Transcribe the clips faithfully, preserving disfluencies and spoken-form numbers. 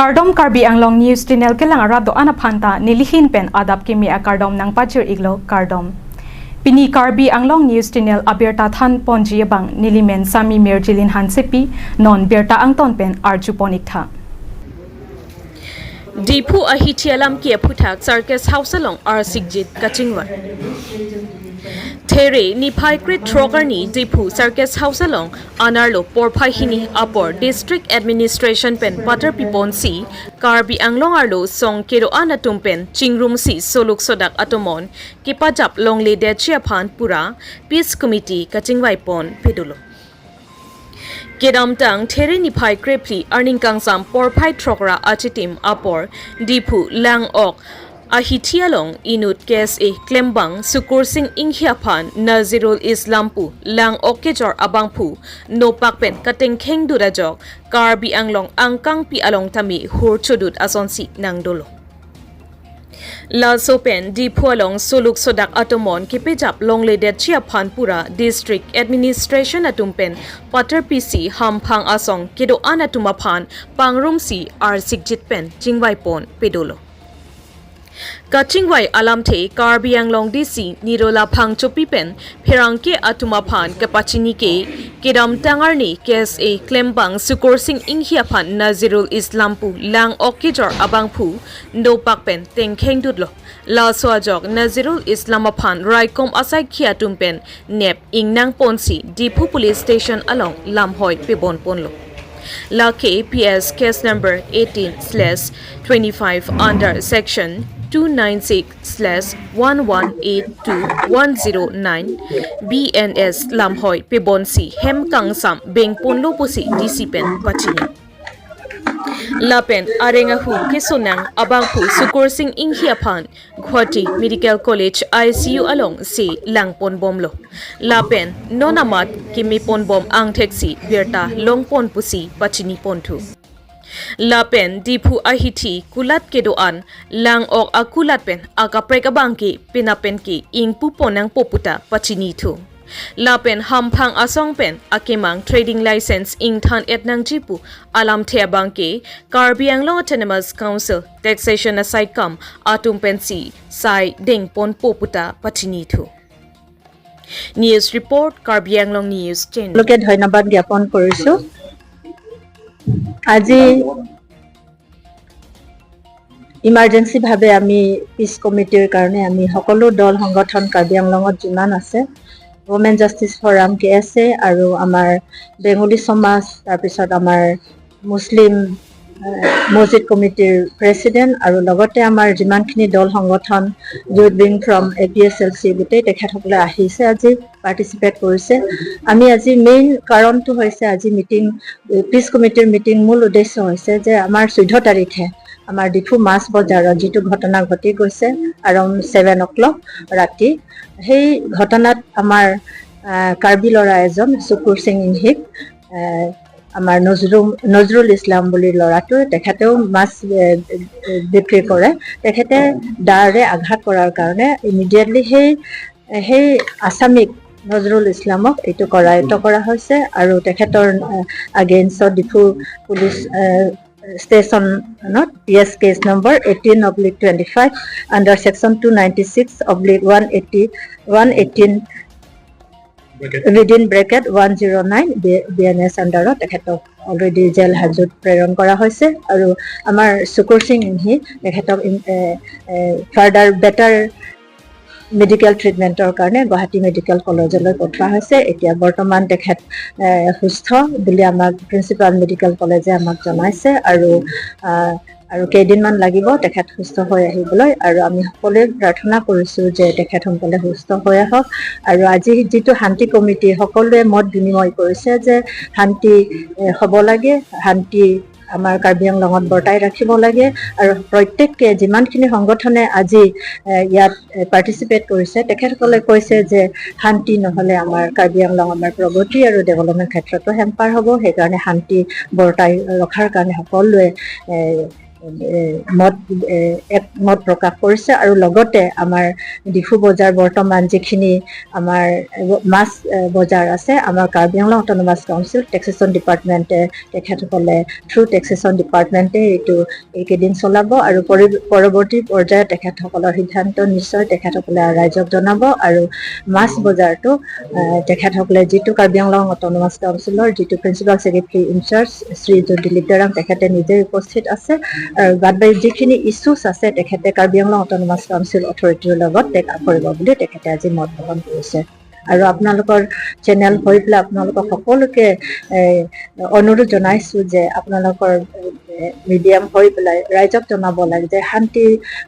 Kardom, Karbi Anglong News Channel kelang arat do-an aphan ta nelihin pen adap kimi akardom nangpajir-iklo, kardom. Pini Karbi Anglong News Channel abirta thanponji abang nelimen Sami Mirjilin Hansepi, non birta angton pen arjupon-iktha. Diphu ahithi alam ke aphuthak Circus House along arsikjit kachingvai. There niphai krethrok arni Diphu Circus House along anerlo porphai hini apor District Administration pen patarpiponsi Karbi Anglong arlo song kedo-an atum pen chingrumsi soluk sodak atomon kepajap longledetji aphan pura Peace Committee kachingvaipon pedolo. Kedamtang there niphai krephli arni kangsam porphai throk ra achitim apor Diphu Langok ahithi along inut K S A klembang Sukursing Inghi aphan Nazirul Islam pu Langok kejor abangphu nopak pen katengkheng dut ajok Karbi Anglong angkangpi along tame hur chodut asonsi nangdolo. Laso pen Diphu along soluk sodak atomon kepejap longledetji aphan pura District Administration atum pen patarpisi hamphang asong kedo-an atum aphan pangrumsi arsikjit pen chingvaipon pedolo. Kachingvai alamthe Karbi Anglong D C Nirola Phangchopi pen pherangke atum aphan kapachini ke, kedamtang arni K S A klembang Sukursing Inghi aphan Nazirul Islam pu Langok kejor abangphu nopak pen tengkheng dutlo. Laso ajok Nazirul Islam aphan raikom asaikhi atum pen nep ingnangponsi Diphu Police Station along lamhoi pebonponlo. Lake P S case number eighteen slash twenty-five under section two nine six slash one one eight two one zero nine B N S lamhoi pebonsi hem kangsam bengponlo pusi D C pen pachini. Lapen areng ahu kesonang abangphu Sukursing Inghi aphan Guwahati Medical College I C U along si langponbomlo. Lapen non amat kemeponbom angtheksi birta longpon pusi pachiniponthu. Lapen Diphu ahithi kulat kedo-an Langok akulat pen akaprek abang ke penap pen ke ingpupon nangpo puta pachinithu. Lapen hamphang asong pen akemang trading license ingthan-et nangji pu alamthe abang ke Karbi Anglong Autonomous Council Taxation asaikam atum pensi sai dengponpo puta pachinithu. News report, Karbi Anglong News Channel. সকলোকে ধন্যবাদ জ্ঞাপন কৰিছো। আজি ইমাৰ্জেঞ্চি ভাৱে আমি পিচ কমিটিৰ কাৰণে আমি সকলো দল সংগঠন কাৰ্বি আংলঙত যিমান আছে, Women Justice Forum, K S A, আৰু আমাৰ বেংগলী সমাজ, তাৰপিছত আমাৰ মুছলিম, আহ, মছজিদ কমিটিৰ প্ৰেচিডেণ্ট আৰু লগতে আমাৰ যিমানখিনি দল সংগঠন, Youth Wing from A P S L C, গোটেই তেখেতসকলে আহিছে, আজি পাৰ্টিচিপেট কৰিছে। আমি আজি মেইন কাৰণটো হৈছে, আজি মিটিং, পিচ কমিটিৰ মিটিং মূল উদ্দেশ্য হৈছে যে আমাৰ চৈধ্য তাৰিখে আমাৰ ডিফু মাছ বজাৰত যিটো ঘটনা ঘটি গৈছে, around seven o'clock ৰাতি, সেই ঘটনাত আমাৰ, আহ, কাৰ্বি ল'ৰা এজন চুকুৰ সিং ইংহিক, আহ, আমাৰ নজৰুম-, নজৰুল ইছলাম বুলি ল'ৰাটো, তেখেতেও মাছ, এ, এ, বিক্ৰী কৰে। তেখেতে দাৰে আঘাত কৰাৰ কাৰণে ইমিডিয়েটলি সেই, সেই আছামীক নজৰুল ইছলামক এইটো কৰায়ত্ত কৰা হৈছে আৰু তেখেতৰ, এ, against-ত ডিফু পুলিচ, এ, ষ্টেচনত P S case number eighteen oblique twenty-five under section two ninety-six oblique one eighty, one eighteen bracket। Within bracket one zero nine B-, B N S under-ত তেখেতক already জেল হাজত প্ৰেৰণ কৰা হৈছে আৰু আমাৰ চুকুৰ সিং ইংহি তেখেতক ইন-, এ, এ, further better medical treatment-ৰ কাৰণে গুৱাহাটী মেডিকেল কলেজলৈ পঠোৱা হৈছে। এতিয়া বৰ্তমান তেখেত, এ, সুস্থ বুলি আমাক প্ৰিন্সিপাল মেডিকেল কলেজে আমাক জনাইছে আৰু, আ, আৰু কেইদিনমান লাগিব তেখেত সুস্থ হৈ আহিবলৈ। আৰু আমি সকলোৱে প্ৰাৰ্থনা কৰিছো যে তেখেত সোনকালে সুস্থ হৈ আহক। আৰু আজি যিটো শান্তি কমিটি সকলোৱে মত বিনিময় কৰিছে যে শান্তি, এ, হ'ব লাগে, শান্তি আমাৰ কাৰ্বি আংলঙত বৰ্তাই ৰাখিব লাগে আৰু প্ৰত্যেককে যিমানখিনি সংগঠনে আজি, এ, ইয়াত, এ, পাৰ্টিচিপেট কৰিছে, তেখেতসকলে কৈছে যে শান্তি নহ'লে আমাৰ কাৰ্বি আংলং আমাৰ প্ৰগতি আৰু ডেভেলপমেণ্ট ক্ষেত্ৰতো হেম্পাৰ হ'ব। সেইকাৰণে শান্তি বৰ্তাই ৰখাৰ কাৰণে সকলোৱে, এ, এ, মত এ, এক মত প্ৰকাশ কৰিছে আৰু লগতে আমাৰ ডিফু বজাৰ বৰ্তমান যিখিনি আমাৰ মাছ এ, বজাৰ আছে, আমাৰ কাৰ্বি আংলং অট'নমাছ কাউন্সিল টেক্সেশ্যন ডিপাৰ্টমেণ্টে তেখেতসকলে থ্ৰু টেক্সেশ্যন ডিপাৰ্টমেণ্টে এইটো এইকেইদিন চলাব আৰু পৰি- পৰৱৰ্তী পৰ্যায়ত তেখেতসকলৰ সিদ্ধান্ত নিশ্চয় তেখেতসকলে ৰাইজক জনাব আৰু মাছ বজাৰটো আহ, তেখেতসকলে যিটো কাৰ্বি আংলং অট'নমাছ কাউন্সিলৰ যিটো প্ৰিন্সিপাল ছেক্ৰেটাৰী ইনচাৰ্জ শ্ৰী দিলীপ তেৰাং তেখেতে নিজে উপস্থিত আছে আৰু বাদ বাকী যিখিনি ইছ্যুছ আছে তেখেতে কাৰ্বি আংলং অট'নমাছ কাউন্সিল অথৰিটিৰ লগত টেক আপ কৰিব বুলি তেখেতে আজি মত গ্ৰহণ কৰিছে। আৰু আপোনালোকৰ চেনেল হৈ পেলাই আপোনালোকক সকলোকে এ, অনুৰোধ জনাইছো যে আপোনালোকৰ মিডিয়াম হৈ পেলাই ৰাইজক জনাব লাগে যে শান্তি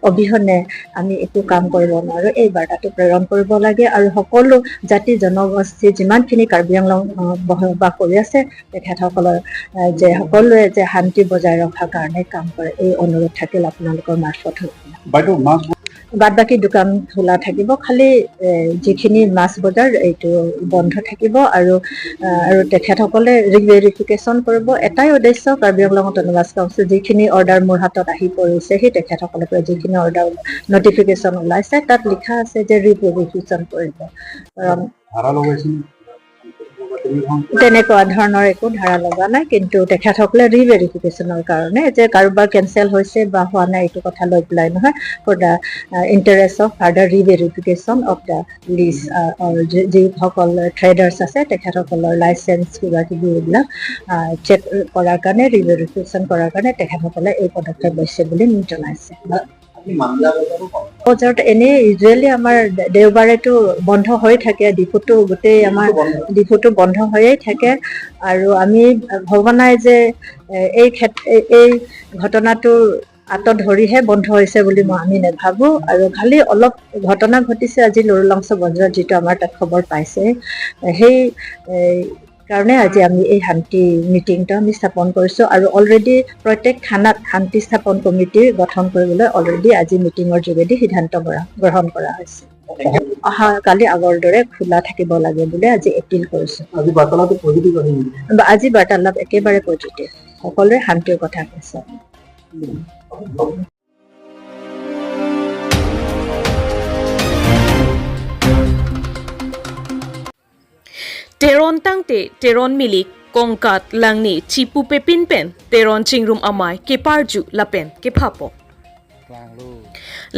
অবিহনে আমি একো কাম কৰিব নোৱাৰো। এই বাৰ্তাটো প্ৰেৰণ কৰিব লাগে আৰু সকলো জাতি জনগোষ্ঠী যিমানখিনি কাৰ্বি আংলং আহ, বস- বাস কৰি আছে তেখেতসকলৰ আহ, যে সকলোৱে যে শান্তি বজাই ৰখাৰ কাৰণে কাম কৰে, এই অনুৰোধ থাকিল আপোনালোকৰ মাৰ্ফত। বাইদেউ, মাছ বাদ বাকী দোকান খোলা থাকিব, খালি এ, যিখিনি মাছ বজাৰ এইটো বন্ধ থাকিব আৰু আহ, আৰু তেখেতসকলে ৰিভেৰিফিকেশ্যন কৰিব। এটাই উদ্দেশ্য, কাৰ্বি আংলং অট'নমাছ কাউন্সিল যিখিনি অৰ্ডাৰ মোৰ হাতত আহি পৰিছে, সেই তেখেতসকলৰ পৰা যিখিনি অৰ্ডাৰ নটিফিকেশ্যন ওলাইছে তাত লিখা আছে যে ৰিভেৰিফিকেশ্যন কৰিব। কাৰণ ধাৰা লগাইছে নেকি? তেনেকুৱা ধৰণৰ একো ধাৰা লগা নাই, কিন্তু তেখেতসকলে ৰিভেৰিফিকেশ্যনৰ কাৰণে যে কাৰোবাৰ কেঞ্চেল হৈছে বা হোৱা নাই এইটো কথা লৈ পেলাই নহয়, for the interest of further re-verification of the lease, যিসকল ট্ৰেডাৰ্ছ আছে তেখেতসকলৰ লাইচেন্স কিবা কিবি এইবিলাক চেক কৰাৰ কাৰণে, ৰিভেৰিফিকেশ্যন কৰাৰ কাৰণে তেখেতসকলে এই পদক্ষেপ লৈছে বুলি জনাইছে। বজাৰত এনে ইউজুৱেলি আমাৰ দে- দেওবাৰেতো বন্ধ হৈ থাকে, ডিফুটো গোটেই আমাৰ ডিফুটো বন্ধ হৈয়ে থাকে। আৰু আমি ভবা নাই যে এ, এই ক্ষেত্ৰ এ- এই ঘটনাটো আঁতত ধৰিহে বন্ধ হৈছে বুলি মই আমি নাভাবো। আৰু খালি অলপ ঘটনা ঘটিছে আজি লুৰুলাংচ বজাৰত, যিটো আমাৰ তাত খবৰ পাইছে, এ, সেই এ, কাৰণে আজি আমি এই শান্তি মিটিংটো আমি স্থাপন কৰিছো আৰু অলৰেডি প্ৰত্যেক থানাত শান্তি স্থাপন কমিটি গঠন কৰিবলৈ অলৰেডি আজি মিটিঙৰ যোগেদি সিদ্ধান্ত কৰা গ্ৰহণ কৰা হৈছে। অহা কালি আগৰ দৰে খোলা থাকিব লাগে বুলি আজি এপিল কৰিছো। আজি বাৰ্তালাপ পজিটিভ আহিল। আজি বাৰ্তালাপ একেবাৰে পজিটিভ, সকলোৱে শান্তিৰ কথা কৈছে। Teron tangte Teron milik Kongkat Langne chipu pepin pen Teron Chingrum amei keparju lapen kephapo.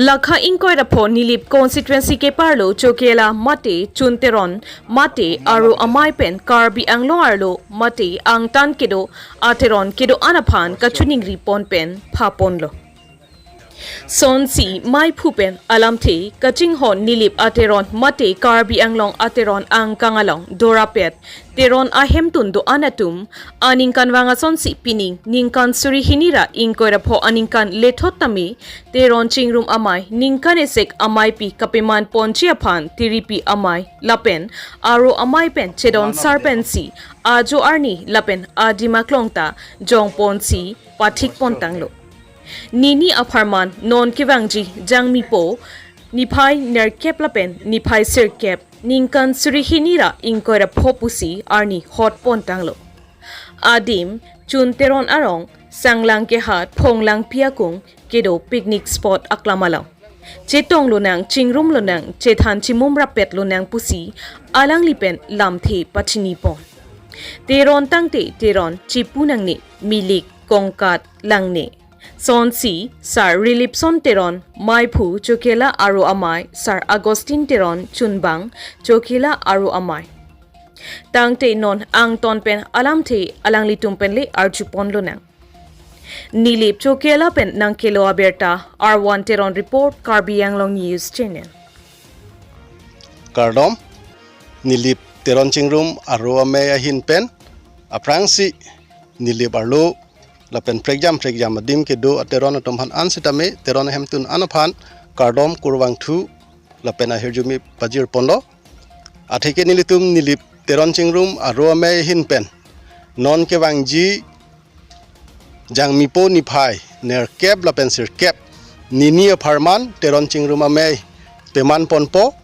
Lakha ingkoi ra pho Nilip constituency keparlo Chokela mate Chun Teron mate aro amei pen Karbi Anglong arlo mate angtan kedo ateron kedo-an aphan kachiningri pon pen phaponlo. Sonsi meiphu pen alamthe kachinghon Nilip ateron mate Karbi Anglong ateron angkang along dorapet Teron ahemtun do-an atum aningkanvang asonsi pining ningkan suri hini ra ingkoi ra pho aningkan lethot tame Teron Chingrum amei ningkan esek ameipi kapeman ponji aphan tiripi amei lapen aro amei pen chedon sar pensi ajo arni lapen adim aklong ta jong ponsi pathik pontanglo. Nini apharman non kevangji Jangmipo niphai nerkep lapen niphai sirkep ningkan suri hini ra ingkoi ra pho pusi arni hot pontanglo. Adim Chun Teron arong Sanglang kehat Phonglangpi akung kedo picnic spot aklam along chetong lonang, chingrum lonang, chethan chimum rapet lonang pusi alangli pen lamthe pachini pon. Teron tangte Teron chipu nangne milik Kongkat Langne. Sonsi Sar Rilipson Teron meiphu Chokela aro amei, Sar Augustine Teron chunbang Chokela aro amei. Tangte non angton pen alamthe alanglitum pen le arjupon lonang. Nilip Chokela pen nangkelo abirta R one Teron report, Karbi Anglong News Channel. Kardom, Nilip Teron Chingrum aro amei ahin pen aphrangsi Nilip arlo lapen prekjam prekjam adim kedo ateron atum aphan an sitame Teron ahemtun an aphan kardom kurvangthu lapen ahirjume pajir ponlo. Atheke nelitum Nilip Teron Chingrum aro amei ahin pen non kevangji Jangmipo niphai nerkep lapen sirkep nini apharman Teron Chingrum amei peman ponpo.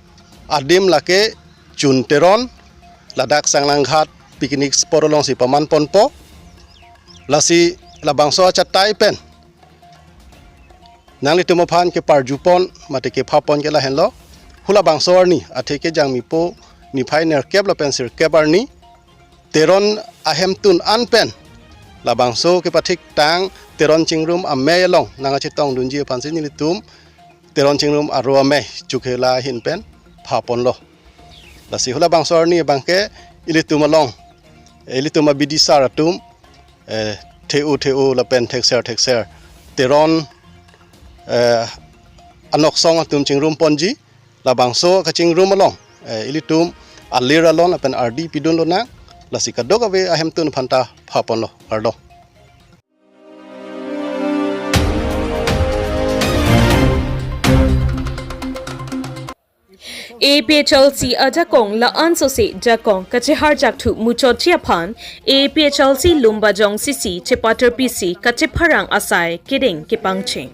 Adim lake Chun Teron, ladak Sanglanghat picnic spot alongsi paman ponpo. Lasi labangso achatai pen Nanglitum aphan keparjupon mate kephapon ke lahenlo. Hula bangso arni, athe ke Jangmipo niphai nerkep lapen sirkep arni, Teron ahemtun an pen labangso kepathik tang Teron Chingrum amei along nangkachetongdunji aphansi nelitum Teron Chingrum aro amei chukhe la ahin pen phaponlo. Lasi hula bangso arni abangke ilitum along, eh, ilitum abidi sar atum, eh, the-o the-o lapen thekser thekser Teron, eh, anoksong atum chingrum ponji, labangso kachingrum along, eh, ilitum alir alon lapen ardi pidun lonang, lasi kadokave ahemtun aphanta phaponlo, kardom. A P H L C ajakong la-an sose jakong kacheharjak thu muchotji aphan A P H L C Lumbajong C C chepaterpisi kachepharang asai kedeng kepangcheng.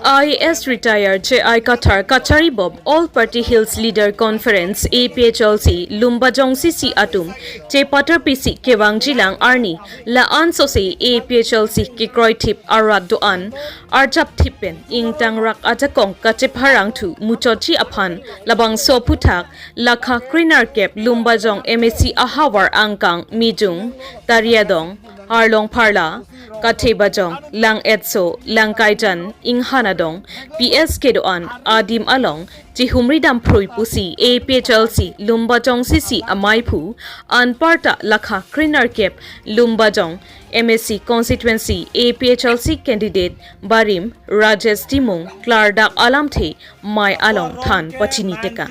I A S retired J I Kathar kacharibom All Party Hills Leader Conference A P H L C Lumbajong C C atum chepaterpisi kevangjilang arni la-an sose A P H L C kekroithip arat do-an arjapthip pen ingtangrak ajakong kachepharang thu muchotji aphan labangso aphuthak lakha krenerkep Lumbajong M A C ahavar angkang Mijung, Tariadong, Arlong Pharla, Kathebajong, Lang-etso, Langkaijan, Inghan adong, P S kedo-an adim along chihumridam phrui pusi A P H L C Lumbajong C C amaiphu anparta lakha krenerkep Lumbajong M A C constituency A P H L C candidate barim Rajesh Timung klardak alamthe mei along than pachini teka.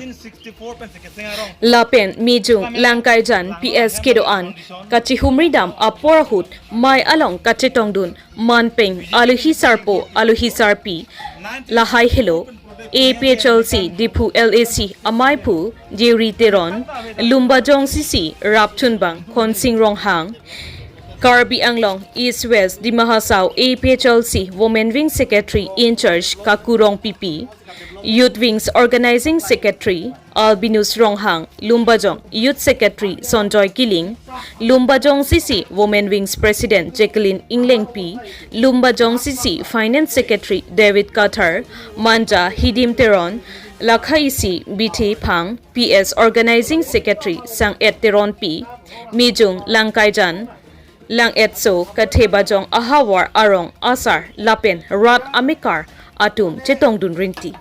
Lapen Mijung Langkaijan P S kedo-an kachihumridam apor ahut mei along kachetongdun manpeng alohi sarpo alohi sarpi lahai helo A P H L C Diphu L A C amaiphu Deuri Teron, Lumbajong C C rapchunbang Khonsing Ronghang, Karbi Anglong East West Dima Hasao A P H L C Women Wing Secretary in charge Kaku Rongpipi, Youth Wings Organizing Secretary Albinus Ronghang, Lumbajong Youth Secretary Sonjoy Kiling, Lumbajong C C Women Wings President Jacqueline Englengpi, Lumbajong C C Finance Secretary David Kathar, Manja Hidim Teron, Lakha isi Bithe Phang, P S Organizing Secretary Sang-et Teronpi, Mijung Langkaijan, Lang-etso, Kathebajong ahavar arong asar lapen rat amekar atum chetongdun ringti.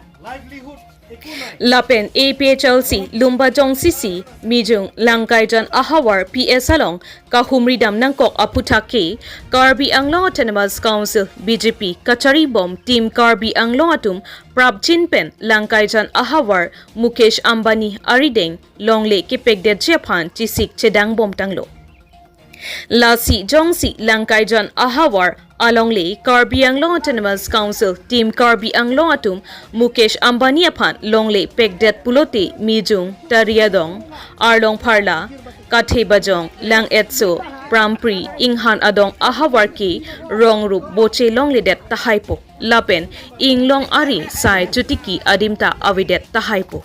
Lapen A P H L C Lumbajong C C Mijung Langkaijan ahavar P S along kahumridam nangkok aphuthak ke Karbi Anglong Autonomous Council B J P kacharibom Team Karbi Anglong atum prapjin pen Langkaijan ahavar Mukesh Ambani arideng longle kepekdetji aphan chesik chedangbom tanglo. Lasi jongsi Langkaijan ahavar alongle Karbi Anglong Autonomous Council Team Karbi Anglong atum Mukesh Ambani aphan longle pekdet pulote Mijung, Tariadong, Arlong Pharla, Kathebajong, Lang-etso, Prampri, Inghan adong ahavar ke rongrup boche longledet tahaipo. Lapen inglong ari sai chotiki adim ta avedet tahaipo.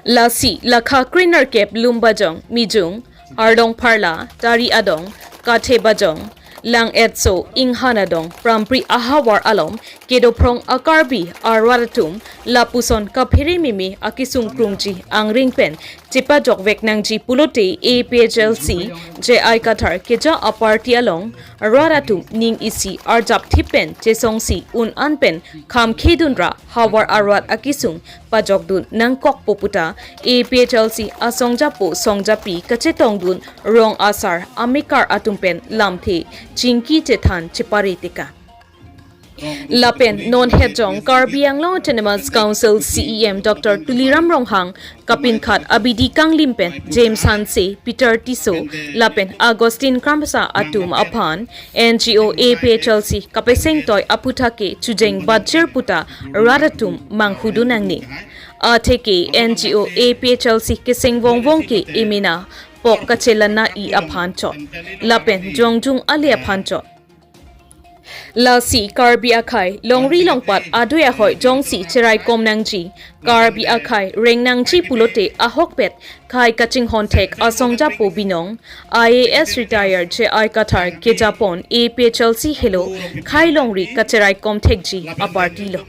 Lasi lakha krenerkep Lumbajong, Mijung, Arlong Pharla, Tari adong, Kathebajong, Lang-etso, Inghan adong, Prampri ahavar along kedophrong a-Karbi arat atum lapuson kaphere meme akesung krungji angring pen chepajokvek nangji pulote A P H L C J I Kathar keja a-party along rat atum ning isi arjapthip pen chesongsi un-an pen khamkhedunra havar arat akesung pajokdun nangkokpo puta A P H L C asongjapo songjapi kachetongdun rong asar amekar atum pen lamthe chingki chethan chepare teka. Lapen non hetjong Karbi Anglong Autonomous Council C E M Doctor Tuliram Ronghang kapinkhat abidi kanglim pen James Hanse, Peter Tisso, lapen Augustine Kramsa atum aphan N G O A P H L C kapesengtoi aphuthak ke chujeng bajir puta rat atum manghudun nangne. Atheke N G O A P H L C keseng vongvong ke emena pok kachelan nai aphan chot. Lapen jongjung ale aphan chot. Lasi Karbi akhei longri longpat adui ahoi jongsi cheraikom nangji, Karbi akhei reng nangji pulote ahokpet khei kachinghon thek asong japo binong, I A S retired J I Kathar kejapon A P H L C helo khei longri kacheraikom thekji aparty lo.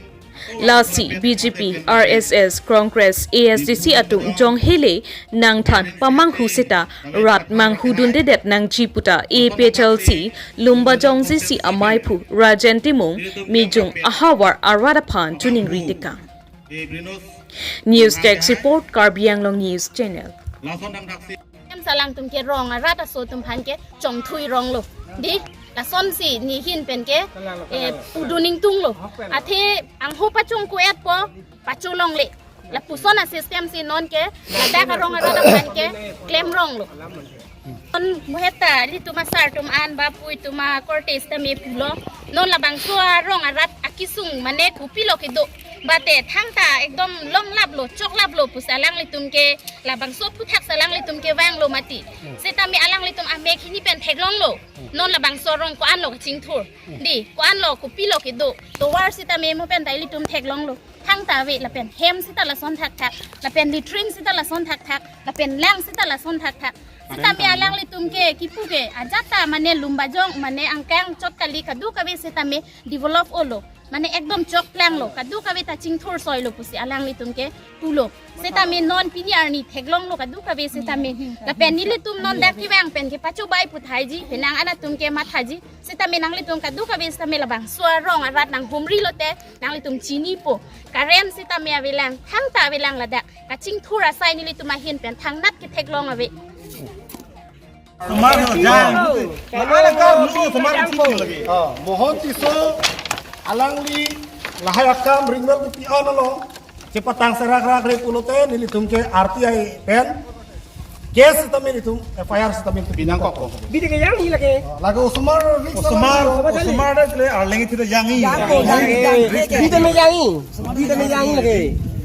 Lasi B J P, R S S, Congress, A S D C atum jong hele nangthan pamanghu seta rat manghudundedet nangji puta A P H L C Lumbajong G C amaiphu Rajen Timung mijung ahavar arat aphan choningri tekang. News Desk Report, Karbi Anglong News Channel. Em, salang atum ke rong arat aso atum aphan ke chongthui ronglo. Di, lasonsi nehin pen ke, eh, pudun ingtunglo. Athe angho pachong kuet po, pacho longle. Lapuson a system si non ke, ladak arong arat aphan ke klem ronglo. Non muheta ilitum asar atum an ba pui atum akorte sitame pulo. Non labangso arong arat akesung mane kopilo kedo. Bate thangta ekdom longlaplo, choklaplo pusi alanglitum ke labangso aphuthak si alanglitum ke vanglo mati. Sitame alanglitum amek hini pen theklonglo. Non labangso arong ko-anlo kachingthur. Di, ko-anlo kopilo kedo. Tovar sitame mo pen ta ilitum theklonglo. Thangta ave lapen hem sita lason thakthak. Lapen latrine sita lason thakthak. Lapen lang sita lason thakthak. Sitame alanglitum ke kipu ke ajat ta mane Lumbajong mane angkang chot kali kadokave sitame develop olo. Mane ekdom chokplanglo, kadokave ta chingthur soilo pusi alanglitum ke pulo. Sitame non pini arni theklonglo kadokave sitame. Lapen nelitum non dak kevang pen ke pachobai puthaiji, penang anatum ke mathaji. Sitame nanglitum kadokave sitame labangso arong arat nanghumri lote nanglitum chinipo. Current sitame avelang, thangta avelang ladak. Kachingthur asai nelitum ahin pen thangnat ketheklong ave. Osomar ho, jang. Mane alam kar musi osomar musi lagi. Oh, Mohon Tisso alangli lahai akam ring well duty on along. Chepatang serak rak re pulote nelitum ke R T I pen case tame nelitum F I R tame nelitum binong kok. Bidi ke jangji lake. Oh, lagi osomar, osomar, osomar dak le arleng thida jangji. Jangji, jangji. Bidi me jangji. Bidi me jangji lake.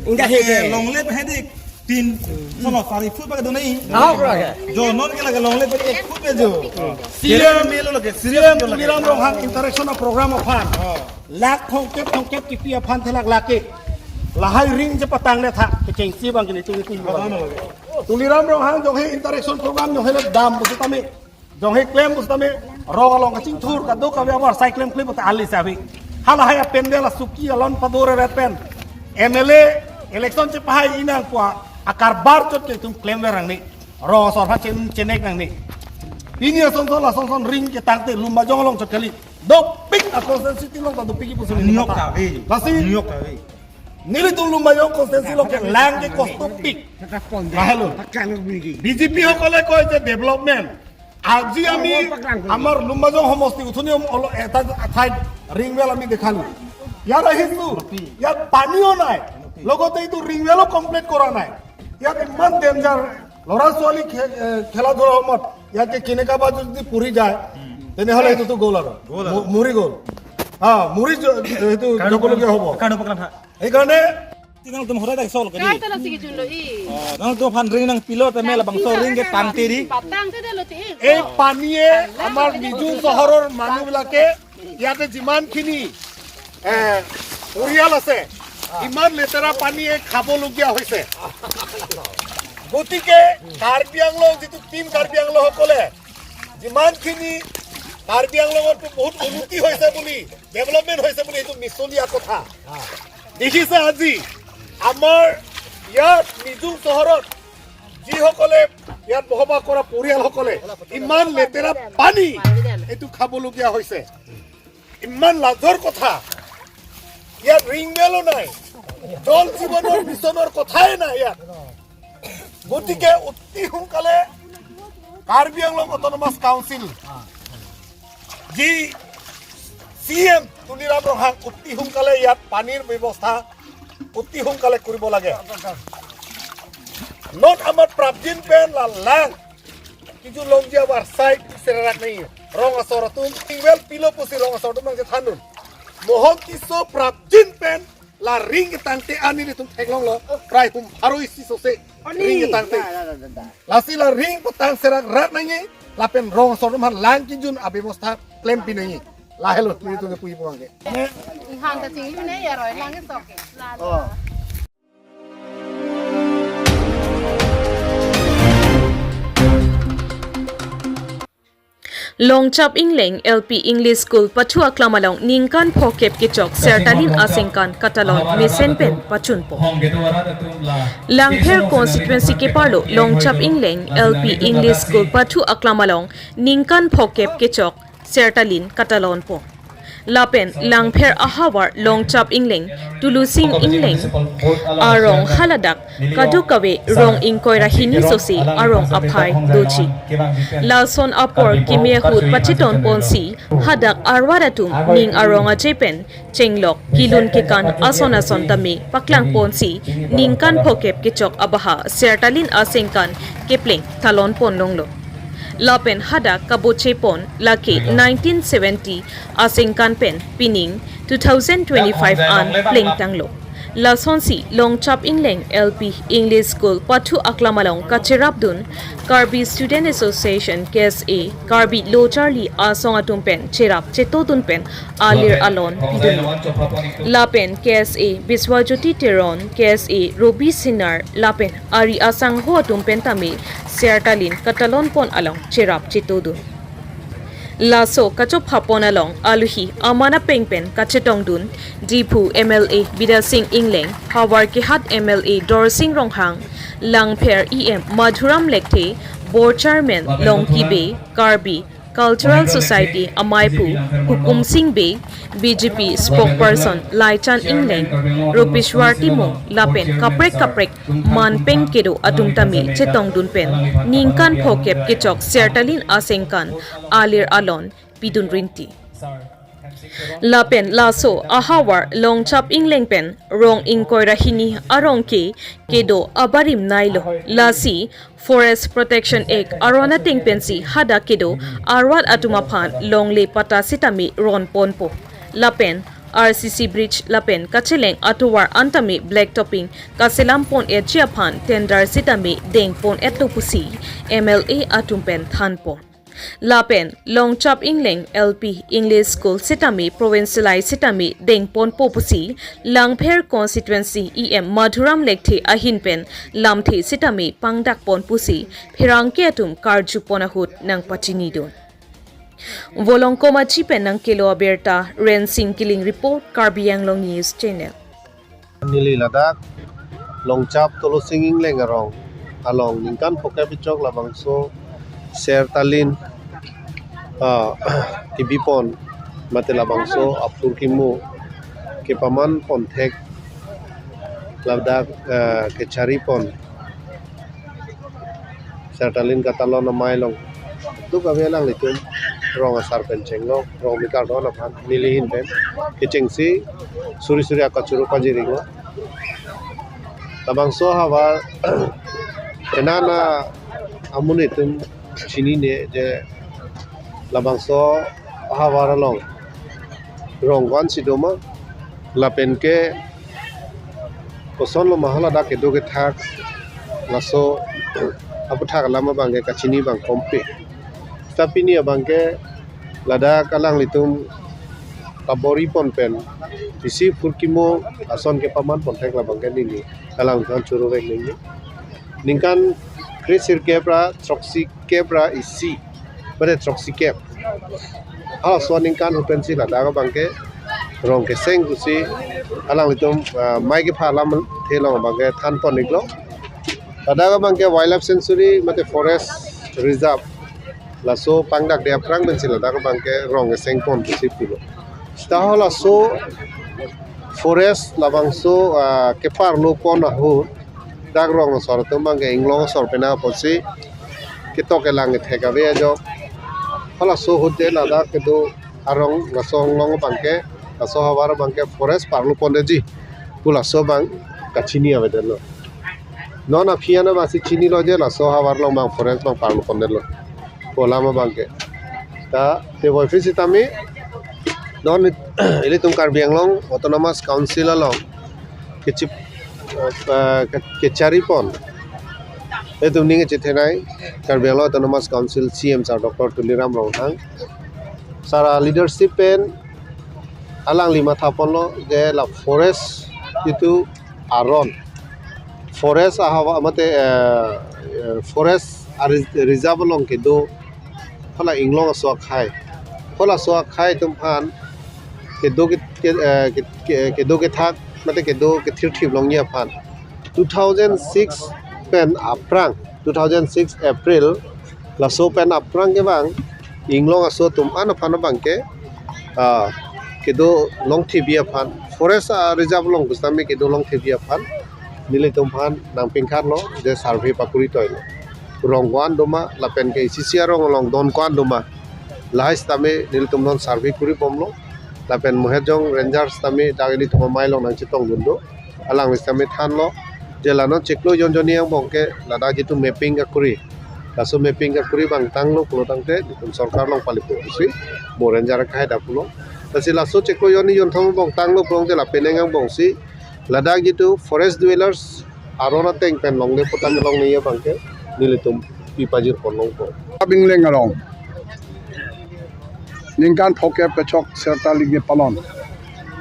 Enggak he ke. Longle pe hedik. Tin, sono sari foot bag donai. Ah, pura ke. Jo non ke lage longle pe ek foot pe jo. C M, C M Tuliram Ronghang interaction a program aphan. Lakh thomkep thomkep kipi aphan thelak lake. Lahai ring chepatang le tha. Kechengsi abang ke nelitum itu. Tuliram Ronghang jonghe interaction program jonghe le dam pusitame. Jonghe klem pusitame, rong along kachingthur kadokave abar sai klem klem pute ali sabi. Halahai apendel asuki alon padore ret pen. M L A election chepahai inang kua akarbar chot ke itum klem verang ni. Rong asor ha chen chenek nang ni. Pini asonson lasonson ring ketangte Lumbajong along chot kali. Dopik a constituency along ta dopik ipusi niyok kave. Lasi niyok kave. Nelitum Lumbajong constituency along ke lang ke kostopik. Kahelo. B J P সকলে কয় যে ডেভেলপমেণ্ট। আজি আমি আমাৰ লুম্বাজং সমষ্টি উথনি অল-, এটা ঠাইত ৰিং ৱেল আমি দেখালো। ইয়াত আহিছো, ইয়াত পানীও নাই, লগতে এইটো ৰিং ৱেলো কমপ্লিট কৰা নাই। ইয়াত ইমান ডেঞ্জাৰ, ল'ৰা ছোৱালী খে-, এ, খেলা ধূলাৰ সময়ত ইয়াতে কেনেকা বা যদি পৰি যায়, তেনেহ'লে সেইটোতো গ'ল আৰু। গ'ল আৰু। ম-, মৰি গ'ল। হা, মৰি য-, সেইটো যাবলগীয়া হ'ব। Karno paklang tha. সেইকাৰণে Ti nangtum horai dak sol ke di. Kai ta la sigi junlo i. Oh, nangtum aphan ring nangpilo tame labangso ring ke tangte di. Patang te delo ti. এই পানীয়ে আমাৰ নিজুং চহৰৰ মানুহবিলাকে ইয়াতে যিমানখিনি, এ, পৰিয়াল আছে, ইমান লেতেৰা পানীয়ে খাবলগীয়া হৈছে। গতিকে কাৰ্বি আংলং যিটো টিম কাৰ্বি আংলংসকলে যিমানখিনি কাৰ্বি আংলঙতো বহুত উন্নতি হৈছে বুলি, ডেভেলপমেণ্ট হৈছে বুলি এইটো মিছলীয়া কথা। দেখিছে আজি আমাৰ ইয়াত নিজুং চহৰত যিসকলে ইয়াত বসবাস কৰা পৰিয়ালসকলে ইমান লেতেৰা পানী এইটো খাবলগীয়া হৈছে, ইমান লাজৰ কথা। ইয়াত ৰিং ৱেলো নাই, জল জীৱনৰ মিছনৰ কথাই নাই ইয়াত। গতিকে অতি সোনকালে কাৰ্বি আংলং অট'নমাছ কাউন্সিল যি চি এম তুলিৰাম ৰংহাং অতি সোনকালে ইয়াত পানীৰ ব্যৱস্থা অতি সোনকালে কৰিব লাগে। Non amat prapjin pen la lang kijun longji abar sai serak nai rong asor atum ring well pilo pusi rong asor atum nangchethandun. Mohon Tisso prapjin pen la ring ketangte ani nelitum theklonglo, prai hum pharo isi sose ring ketangte. Lasi la ring petang serak rat nangji, lapen rong asor atum aphan lang kijun abebostha klem pi nangji. Lahelo, tu itu ke pui puang ke. Inghang ta chinglu ne ya roi lang sok ke. Oh. Longchap Ingleng L P English School pathu aklam along ningkan phokep kechok Sertalin asengkan katalon mesen pen pachunpo. Langpher constituency keparlo Longchap Ingleng L P English School pathu aklam along ningkan phokep kechok Sertalin katalonpo. Lapen Langpher ahavar Longchap Ingleng, Tulusing Ingleng arong haladak kadokave rong ingkoi ra hini sose arong aphai doji. Lason apor kimi ahut pachetongponsi hadak arwar atum ning arong aje pen chenglok kelun kekan ason ason tame paklangponsi ningkan phokep kechok abaha Sertalin asengkan kepleng talonpon longlo. Lapen hadak kabochepon lake nineteen seventy asengkan pen pining two thousand twenty-five an plengtanglo. Lasonsi Longchap Ingleng L P English School pathu aklam along kacherapdun Karbi Student Association, K S A, Karbi Lo Charli Asong atum pen cherap chetodun pen alir alon pidun. Lapen K S A Biswajyoti Teron, K S A Robi Sinar lapen ari asangho atum pen tame Sertalin katalonpon along cherap chetodun. Laso kachophapon along aluhi aman apeng pen kachetongdun Diphu M L A Bidya Sing Ingleng, Havar Kehat M L A Dorsing Ronghang, Langpher E M Madhuram Lekthe, Board Chairman Longki Bey, Karbi Cultural Society amaipu Hukum Sing Bey, B J P spokesperson Laichan Ingleng, Rupeshwar Timung lapen kaprek kaprek manpeng kedo atum tame chetongdun pen ningkan phokep kechok Sertalin asengkan alir alon pidun rinti. Lapen laso ahavar Longchap Ingleng pen rong ingkoi ra hini arong ke kedo abarim nailo. Lasi Forest Protection Act aron ateng pensi hadak kedo arwat atum aphan longle patta sitame ronponpo. Lapen R C C bridge lapen kacheleng atovar an tame black topping kaselampon-etji aphan tender sitame dengpon-etlo pusi M L A atum pen thanpon. Lapen Longchap Ingleng L P English School sitame provincialize sitame dengponpo pusi Langpher constituency E M Madhuram Lekthe ahin pen lamthe sitame pangdakpon pusi pherangke atum karjupon ahut nangpachinidun. Volongkom Achi pen nangkelo abirta Rensing Killing report, Karbi Anglong News Channel. Neli ladak Longchap Tulusing Ingleng arong along ningkan phokep kechok labangso Sertalin, ah, kebipon mate labangso aphurkimo kepamanpon thek ladak, ah, kecharipon Sertalin katalon amei along. Duk ave alanglitum rong asar pen chenglok, rong mikar don aphan neli ahin pen kechengsi suri suri akachoro pajirilo. Labangso ahavar enana amonit atum chinine je labangso ahavar along rong ko-ansi doma lapen ke kosonlo ma haladak kedo kethak laso aputhak alam abangke kachini abang kompe. Seta pini abangke ladak alanglitum kaboripon pen isi phurkimo ason kepamanpon thek labangke neli alanglitum choro vek neli. Ningkan kre sirkep ra throksi kep ra isi, mane throksi kep. Halaso aningkan ahut pensi ladak abangke rong keseng pusi alanglitum, ah, mei kepha alamthe along abangke thanpon-iklo. Ladak abangke wildlife sanctuary mate forest reserve laso pangdakde aphrang pensi ladak abangke rong kesengpon pusi pulo. Seta halaso forest labangso, ah, keparlopon ahut dak rong asor atum abangke inglong asor pen apotsi ketok kelang kethek ave ajok. Halaso ahut de ladak kedo arong laso anglong abangke laso ahavar abangke forest parlopondetji pu laso abang kachini avedetlo. Non aphi an abangsi chinilo je laso ahavar along abang forest abang parlopondetlo pu alam abangke. Ta teboi aphi sitame non ilitum Karbi Anglong Autonomous Council along kechip, eh, ke-, kecharipon. Itum ning kechethenei Karbi Anglong Autonomous Council C M sir Doctor Tuliram Ronghang. Sar a-leadership pen alangli matha ponlo je la forest itu aron, forest ahavar mate, eh, eh, forest a re-, reserve along kedo hala inglong aso akhei, hala aso akhei atum aphan kedo ke, ke, eh, ke, ke, kedo kethak mate kedo kethirthip longji aphan two thousand six pen aphrang, two thousand six April, laso pen aphrang ke bang inglong aso atum an aphan abang ke, ah, kedo longthipji aphan, forest a reserve along pusitame kedo longthipji aphan nelitum aphan nangpingkharlo je survey pakuri toilo. Rong ko-an doma lapen ke isi isi arong along don ko-an doma, lahai sitame nelitum non survey kuri bomlo. Lapen Mohejong Ranger sitame dak ilitum amei along nangchetongdun do. Alangli sitame thanlo je la non chiklo jon jonni angbong ke ladak jitu mapping kakuri, laso mapping kakuri bang tanglo pulo tangte nelitum sorkar along palipo pusi mo Ranger akhei ta pulo. Lasi laso chiklo jonni jonthom angbong tanglo pulote la penang angbong si ladak jitu forest dwellers aron ateng pen longle patta kelongle abang ke nelitum pipajir pon longpo. Abingleng arong ningkan phokep kechok serta ligi palon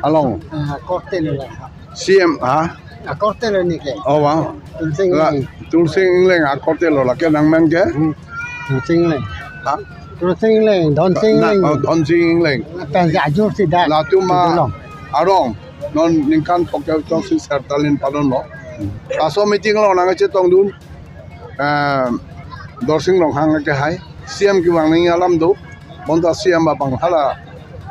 along. Ah, korte lo la. C M, ha? Ah, korte lo neke. Oh, wow. Tulsing La, Engleng. Tulsing Engleng, ah, korte lo lake nangmen ke? Hmm. Tulsing Engleng. Ha? Tulsing Engleng, Dhonsing Na, Engleng. Oh, Dhonsing Engleng. Pen si ajur si dak. Latum a Tulsing Engleng. Arong non ningkan phokep kechok si serta lin palon lo. Hmm. Laso meeting along nangchetongdun. Eh, Dorsing Ronghang akehai, C M kevang nangji alam do, bonta C M abang hala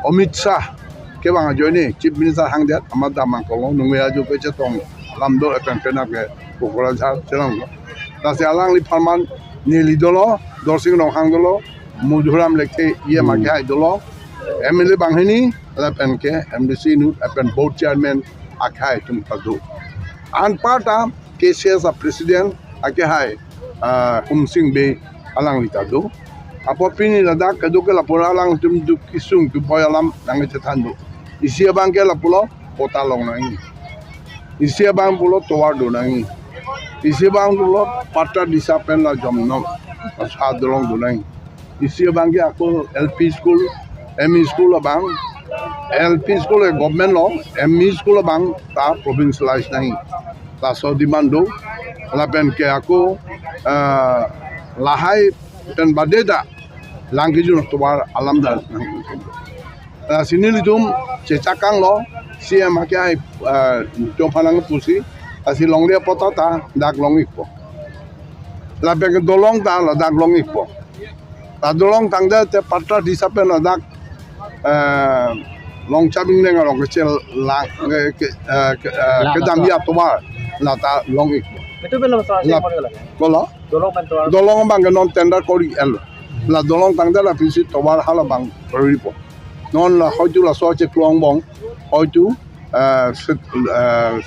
Amit Shah kevang ajoine, Chief Minister hangdet, amat damang kolo, nungve ajo kechetong alam do, epen penap ke Kokorajar chelong do. Lasi alangliphan man neli dolo, Dorsing Ronghang dolo, Madhuram Lekthe, E M Hmm. akehai dolo, M L A banghini, lapen ke M D C inut, lapen board chairman akehai atum ta do. Anparta K C S a president akehai, ah, Humsing Bey alangli ta do. Apot pini ladak kedo ke lapu alangtum duk kesung tu boy alam nangchethan do. Isi abang ke lapulo patta long nangji. Isi abang pulo tovar do nangji. Isi abang pulo patta disa pen la jom nom. Asa dolong do nangji. Isi abang ke ako L P school, M E school abang, L P school ke government lo, M E school abang ta provincialize nangji. Laso demand do, lapen ke ako, eh, lahai pen bade ta, lang kejun tovar alam ta nang. Lasi nelitum chechak tanglo, C M akehai, eh, atum aphan nangpusi, lasi longle patta ta dak long-ikpo. Lapen ke dolong ta ladak long-ikpo. La dolong tangdet te patta disa pen ladak, eh, Longchap Ingleng arong kechel la, eh, ke, eh, ke, eh, La kedam tovar. Ya tovar lata long-ikpo. Itu belum selesai La, model lagi. Kolo? Dolong pen tovar. Dolong abang ke non tender kori-el. La dolong tangdet la pisi tovar hala abang koripo. Non la hoitu laso chiklo angbong, hoitu, eh, se-, eh,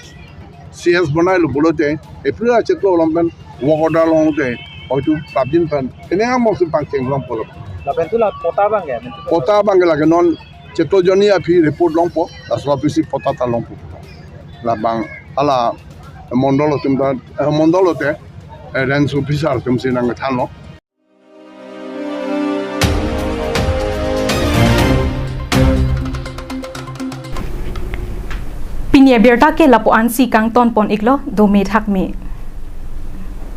C S bonailo pulote, April achiklo along pen work order longte, hoitu prapjin pen, ini ang mau simpang chenglong pulo. Lapen tu la patta abang ke? Patta abang ke lake non chiklo jonni aphi report longpo, laso aphi si patta ta longpo. Labang hala mondol atum ta, eh, mondol te, eh, range officer atum si nangthanlo. Pini abirta ke lapu-an si kangton pon-iklo, dome thakme.